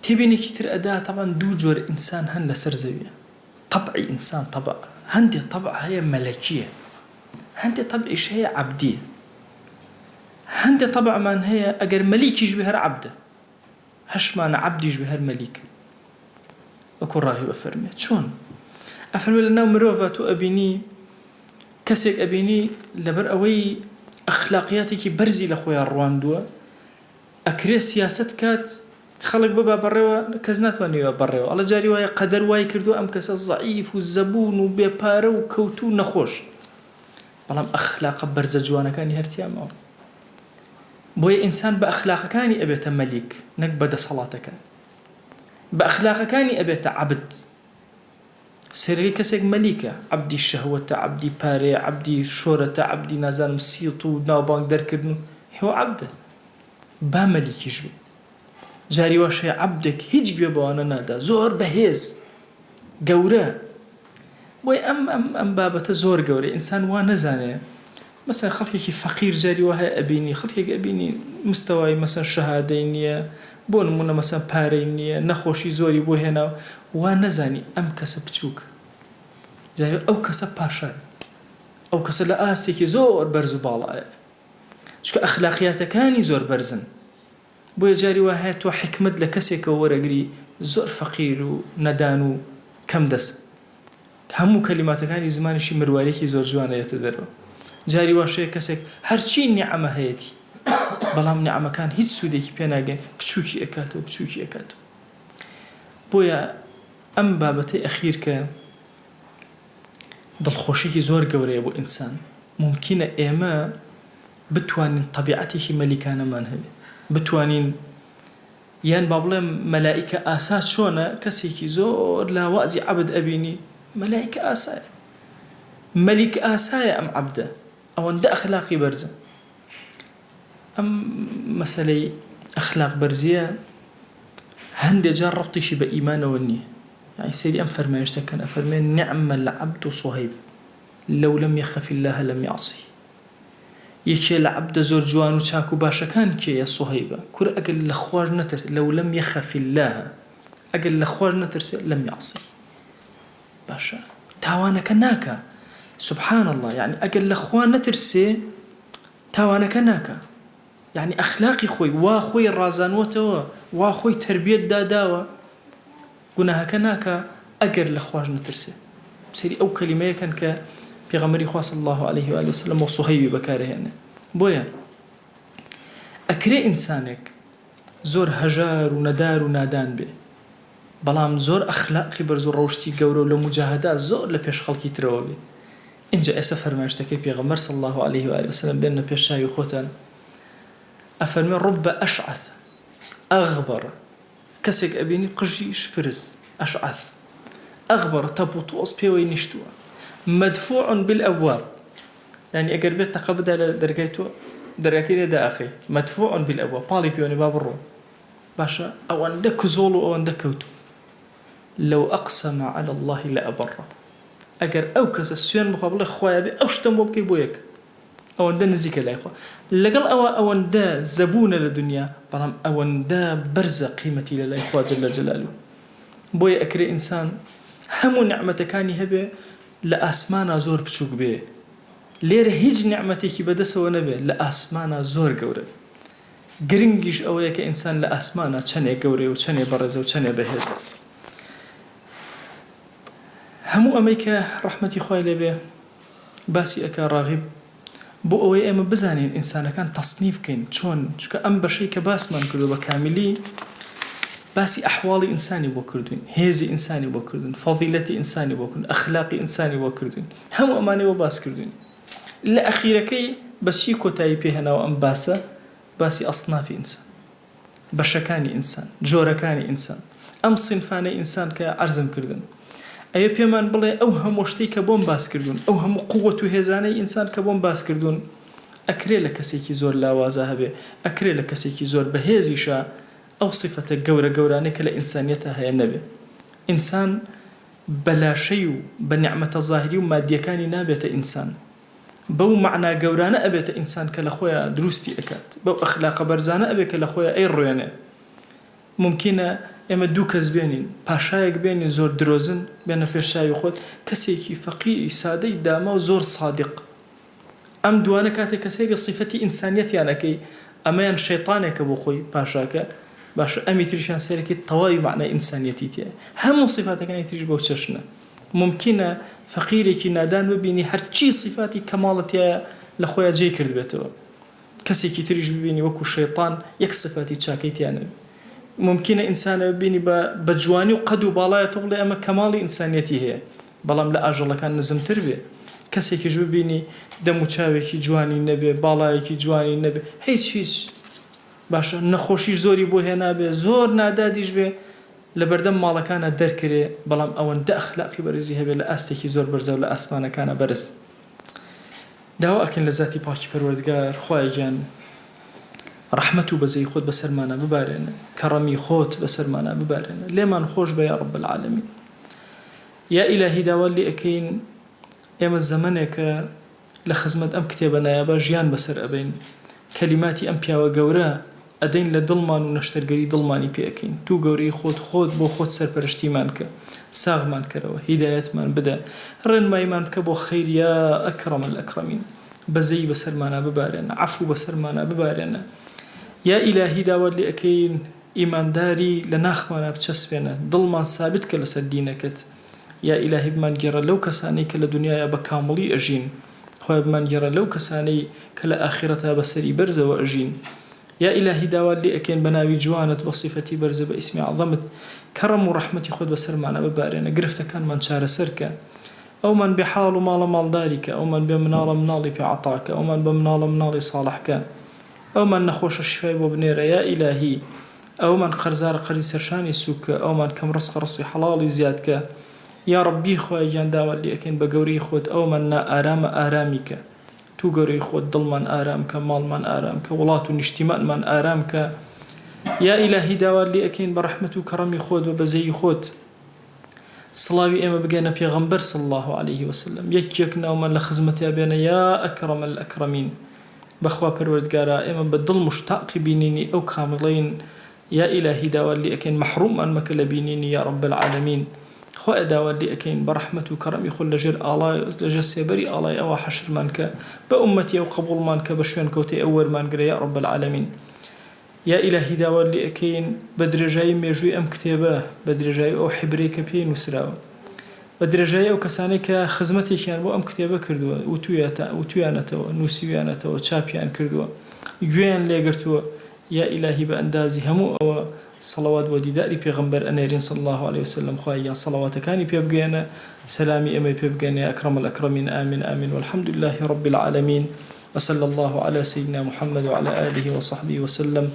تێبینێکی تر ئەدا، تەبعەن دوو جۆر ئینسان هەن لەسەر زەویە، تەبعی ئینسان تەبع، هەندێ تەبع هەیە مەلەکیە، هەندێ تەبعیش هەیە عەبدیە. هەندێ تەبعمان هەیە ئەگەر مەلیکیش بێ هەر عەبدە. هەشمانە عەبدیش بێ هەر مەلیکە وەکو ڕاغیب ئەفەرموێ چۆن؟ ئەفەرموێ لەناو مرۆڤا تۆ ئەبینی کەسێک ئەبینی لەبەر ئەوەی ئەخلاقیاتێکی بەرزی لە خۆیان ڕواندووە ئەکرێ سیاسەت کات خەڵک ببا بەڕێوە کەس ناتوانێ ببا بەڕێوە ئەڵێ جاری وایە قەدەر وای کردووە ئەم کەسە زەعیف و زەبوون و بێ پارە و کەوتوو و نەخۆش بەڵام ئەخلاقە بەرزە جوانەکانی هەر تیا ماوە بۆیە ئینسان بە ئەخلاقەکانی ئەبێتە مەلیک نەک بە دەسەڵاتەکانی. بە ئەخلاقەکانی ئەبێتە عەبد. سەیرەکەی کەسێک مەلیکە، عەبدی شەهوەتە، عەبدی پارەیە، عەبدی شۆرەتە، عەبدی نازانم سیت و ناوبانگ دەرکردن و هێوە عەبدە. با مەلیکیش بێت. جاری واش هەیە عەبدێک هیچ گوێ بەوانە نادا، زۆر بەهێز، گەورە. بۆیە ئەم ئەم ئەم بابەتە زۆر گەورەیە، ئینسان وا نەزانێ مەسەلەن خەڵکێکی فەقیر جاری وا هەیە ئەبینی خەڵکێک ئەبینی مستەوای مەسەلەن شەهادەی نییە بۆ نموونە مەسەلەن پارەی نییە نەخۆشی زۆری بۆ هێناوە وا نەزانی ئەم کەسە بچووکە جاری ئەو کەسە پاشایە ئەو کەسە لە ئاستێکی زۆر بەرز و باڵایە چونکە ئەخلاقیاتەکانی زۆر بەرزن بۆیە جاری وا هەیە تۆ حیکمەت لە کەسێکەوە وەرەگری زۆر فەقیر و نەدان و کەم دەست هەموو کەلیماتەکانی زمانیشی مرواریەکی زۆر جوانە یەتە دەرەوە جاری واش هەیە کەسێک هەرچی نیعمە هەیەتی بەڵام نیعمەکان هیچ سوودێکی پێ ناگەن بچووکی ئەکاتەوە بچووکی ئەکاتەوە بۆیە ئەم بابەتەی ئەخیر کە دڵخۆشیی زۆر گەورەیە بۆ ئینسان مومکینە ئێمە بتوانین تەبیعەتێکی مەلیکانەمان هەبێ بتوانین یان با بڵێم مەلائیکە ئاسا چۆنە کەسێکی زۆر لاوازی عەبد ئەبینی مەلائیکە ئاسایە مەلیک ئاسایە ئەم عەبدە ئەوەندە ئەخلاقی بەرزە ئەم مەسەلەی ئەخلاق بەرزیە هەندێ جار ڕەبتیشی بە ئیمانەوە نییە یعنی سەیری ئەم فەرمایشتە کەن ئەفەرمێ نعم العبد صهیب لو لم يخف الله لم يعصه یەکێ لە عەبدە زۆر جوان و چاک و باشەکان کێیە صهیبە کورە ئەگەر لە خواش نەترسێ لو لم یخف اللە ئەگەر لە خواش نەترسێ لم یعصی باشە تاوانەکە ناکا سبحان اللە یعنی ئەگەر لە خوا نەترسێ تاوانەکە ناکا. یانی ئەخلاقی خۆی وا خۆی ڕازانووەتەوە وا خۆی تەربیەت داداوە گوناهەکە ناکا ئەگەر لە خواش نەترسێ. سەیری ئەو کەلیمەیە کەن کە پێغەمبەری خوا صلی اللە علیه و آله وسلم بۆ صهیبی بەکارئەهێنێ. بۆیە ئەکرێ ئینسانێک زۆر هەژار و نەدار و نادان بێ بەڵام زۆر ئەخلاقی بەرز و ڕەوشتی گەورە و لە موجاهەدا زۆر لە پێش خەڵکی ترەوە بێ. ئینجا ئێسە فەرمایشتەکەی پێغەمبەر صلی اللە علیه و آله وسلم بێننە پێش چاوی خۆتان ئەفەرموێ رب اشعث اغبر کەسێک ئەبینی قژی شپرز، اشعث، اغبر تەپ و تۆز پێوەی نیشتووە، مدفوع بالابواب یانی ئەگەر بێت تەقە بدا لە دەرگای تۆ دەرگاکەی لێ دائەخەی، مدفوع بالابواب پاڵی پێوەنێ با بڕۆ، باشە ئەوەندە کزۆڵ و ئەوەندە کەوتوو، لو اقسم علی اللە لابره ئەگەر ئەو کەسە سوێن بخوا بڵێ خوایە بێ ئەو شتەم بۆ بکەی بۆ یەک ئەوەندە نزیکە لای خوا لەگەڵ ئەوە ئەوەندە زەبوونە لە دنیا بەڵام ئەوەندە بەرزە قیمەتی لە لای خوا جل جلالە بۆیە ئەکرێ ئینسان هەموو نیعمەتەکانی هەبێ لە ئاسمانا زۆر بچووک بێ لێرە هیچ نیعمەتێکی بەدەسەوە نەبێ لە ئاسمانا زۆر گەورە بێ گرنگیش ئەوەیە کە ئینسان لە ئاسمانا چەنێ گەورەیە و چەنێ بەڕێزە و چەنێ بەهێزە هەموو ئەمەی کە ڕەحمەتی خوای لێ بێ باسی ئەکا ڕاغب بۆ ئەوەی ئێمە بزانین ئینسانەکان تەسنیف بکەین چۆن چونکە ئەم بەشەی کە باسمان کردو بە کامیلی باسی ئەحواڵی ئینسانی بۆ کردوین هێزی ئینسانی بۆ کردوین فەزیلەتی ئینسانی بۆ کردوین ئەخلاقی ئینسانی بۆ کردوین هەموو ئەمانەی بۆ باس کردوین لە ئەخیرەکەی بە چی کۆتایی پێ هێناوە ئەم باسە باسی ئەسنافی ئینسان بەشەکانی ئینسان، جۆرەکانی ئینسان، ئەم سینفانەی ئینسان کە عەرزم کردن، ئەیە پێمان بڵێ ئەو هەموو شتەی کە بۆم باس کردوون، ئەو هەموو قووەت و هێزانەی ئینسان کە بۆم باس کردوون، ئەکرێ لە کەسێکی زۆر لاوازا هەبێ، ئەکرێ لە کەسێکی زۆر بەهێزیشا ئەو سیفەتە گەورە گەورانەی کە لە ئینسانیەتا هەیە نەبێ. ئینسان بە لاشەی و بە نیعمەتە زاهیری و مادییەکانی نابێتە ئینسان. بەو مەعنا گەورانە ئەبێتە ئینسان کە لە خۆیا دروستی ئەکات، بەو ئەخلاقە بەرزانە ئەبێ کە لە خۆیا ئەیڕوێنێ. مومکینە ئێمە دوو کەس بێنین، پاشایەک بێنین زۆر درۆزن بێنە پێش چاوی خۆت، کەسێکی فەقیری سادەی داماو زۆر سادیق. ئەم دوانە کاتێک کە سەیری سیفەتی ئینسانیەتیان ئەکەی، ئەمەیان شەیتانێکە بۆ خۆی، پاشاکە، باشە ئەمی تریشیان سەیرەکەی تەواوی مەعنای ئینسانیەتی تیایە. هەموو سیفاتەکانی تریش بەو چەشنە. مومکینە فەقیرێکی نادان ببینی هەرچی سیفاتی کەماڵە تیایە لە خۆیا جێی کردبێتەوە کەسێکی تریش ببینی وەکو شەیتان یەک سیفاتی چاکەی تیا نەبێ مومکینە ئینسانە ببینی بە بە جوانی و قەد و باڵایە تۆ بڵێ ئەمە کەماڵی ئینسانیەتی هەیە بەڵام لە ئاژەڵەکان نزمتر بێ کەسێکیش ببینی دەم و چاوێکی جوانی نەبێ باڵایەکی جوانی نەبێ هیچ هیچ باشە نەخۆشیش زۆری بۆ هێنابێ زۆر نادادیش بێ لەبەردەم ماڵەکانا دەرکرێ بەڵام ئەوەندە ئەخلاقی بەرزی هەبێ لە ئاستێکی زۆر بەرزەو لە ئاسمانەکانا بەرز داوا ئەکەین لە زاتی پاکی پەروەردگار خوایە گیان ڕەحمەت و بەزەی خۆت بەسەرمانا ببارێنە کەڕەمی خۆت بەسەرمانا ببارێنە لێمان خۆش بە یا رب العالمین یا ئیلاهی داوات لێ ئەکەین ئێمە زەمەنێکە لە خزمەت ئەم کتێبە نایابە ژیان بەسەر ئەبەین کەلیماتی ئەم پیاوە گەورە ئەدەین لە دڵمان و نەشتەرگەری دڵمانی پێ ئەکەین توو گەورەی خۆت خۆت بۆ خۆت سەرپەرشتیمان کە ساغمان کەرەوە هیدایەتمان بدە ڕێنماییمان بکە بۆ خەیر یا اکرم الاکرمین بەزەیی بەسەرمانا ببارێنە عەفو بەسەرمانا ببارێنە یا ئیلاهی داوات لێ ئەکەین ئیمانداری لە ناخمانا بچەسپێنە دڵمان سابت کە لەسەر دینەکەت یا ئیلاهی بمانگێڕە لەو کەسانەی کە لە دونیایا بە کامڵی ئەژین خوایە بمانگێڕە لەو کەسانەی کە لە ئاخیرەتا بە سەری بەرزەوە ئەژین یا ئیلاهی داوات لێ ئەکەین بە ناوی جوانت بە سیفەتی بەرزت بە ئیسمی عەزەمت کەڕەم و ڕەحمەتی خۆت بەسەرمانا ببارێنە گرفتەکانمان چارەسەر کە ئەومان بێ حاڵ و ماڵە ماڵداری کە ئەومان بێ مناڵە مناڵی پێ عەتا کە ئەومان بە مناڵە مناڵی ساڵح کە ئەومان نەخۆشە شیفای بۆ بنێرە یا ئیلاهی ئەومان قەرزارە قەرزی سەرشانی سوک کە ئەومان کەم ڕزقە ڕزقی حەڵاڵی زیاد کە یاڕەبی خوایە گیان داوات لێ ئەکەین بە گەورەی خۆت ئەومان نا ئارامە ئارامی کە تو گەورەی خۆت دڵمان ئارام کە ماڵمان ئارام کە وڵات و نیشتیمانمان ئارام کە یا ئیلاهی داوات لێ ئەکەین بە ڕەحمەت و کەڕەمی خۆت بە بەزەیی خۆت سڵاوی ئێمە بگەنە پێغەمبەر صلی اللە علیه وسلم یەک یەک ناومان لە خزمەتیا بێنە یا اکرم الاکرمین بەخوا پەروەردگارا ئێمە بە دڵ موشتاقی بینینی ئەو کامڵەین یا ئیلاهی داوات لێ ئەکەین مەحڕوممان مەکە لە بینینی یا رب العالمین. خوایە داوات لێ ئەکەین بە ڕەحمەت و کەڕەمی خۆت لە ژێر ئاڵای لە ژێر سێبەری ئاڵای ئەوا حەشرمان کە بە ئوممەتی ئەو قەبوڵمان کە بە شوێنکەوتەی ئەو وەرمان گرە یا رب العالمین. یا ئیلاهی داوات لێ ئەکەین بە درێژایی مێژووی ئەم کتێبە بە درێژایی ئەو حیبرەی کە پێی نووسراوە بە درێژایی ئەو کەسانەی کە خزمەتێکیان بۆ ئەم کتێبە کردووە وتویانەتەوە نووسیویانەتەوە چاپیان کردووە گوێیان لێ گرتووە یا ئیلاهی بە ئەندازی هەموو ئەوە سەڵەوات بۆ دیداری پێغەمبەر ئەنێرین صلی اللە علیە وسلم خوایە گیان سەڵەواتەکانی پێ بگەیەنە سەلامی ئێمەی پێ بگەیەنە یا اکرم الاکرمین آمین آمین والحمد للە رب العالمین وصلی اللە علی سیدنا محمد وعلی آله وصحبه وسلم.